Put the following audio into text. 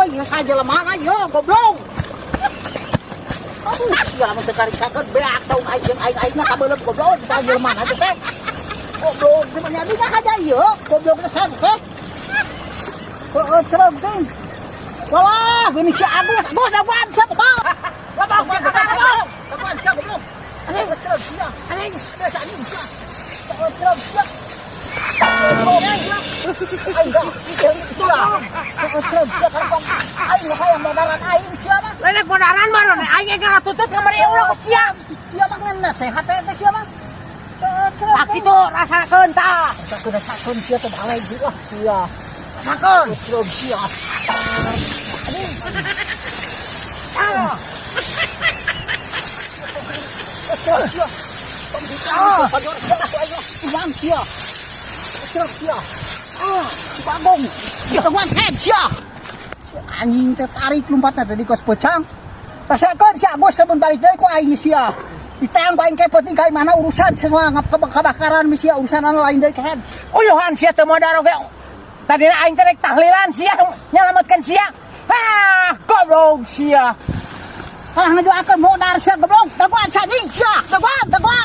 Ieu saha jelemana ieu, goblok? Aduh, sia mah teu kariksakeun beak saung aing jeung aing aingna kabeuleup, goblok, saha jelemana teh teh? Goblok, sebenarnya di aja ieu, goblok teh saha teh? Heeh, cereg teh. Wah, ini si Agus, Agus daguan sia, goblok. Daguan, goblok. Daguan sia, goblok. Anjing, cereg sia. Anjing, biasa anjing sia. Cereg sia. Aing dah, sia. Cereg sia kan aing hayang modaran aing sia mah. Lain modaran baru aing ge ngaratutut kamari ulah ku sia. Sia mah ngan nasehat teh sia mah. Tak kitu rasakeun tah. Rasakeun, rasakeun sia teh balai lah sia. Rasakeun. Cereg sia. Anjing. Ah. Cereg sia. Ah, Imam sia. Cereg sia. Ah, si Bagong. Gituan head sia. Si anjing teh tarik lompatna tadi kos pecang. Rasakeun si Agus samun balik deui ku aing sia. Ditang ku aing kepet ka mana urusan semua ngap kebakaran sia, urusan anu lain deui kehed. Uyuhan sia teu modar oge. Tadina aing teh rek tahlilan sia nyalametkeun sia. Ah, goblok sia. Ah, ngajuakeun modar sia, goblok. Dagoan sia, anjing sia. Dagoan, dagoan.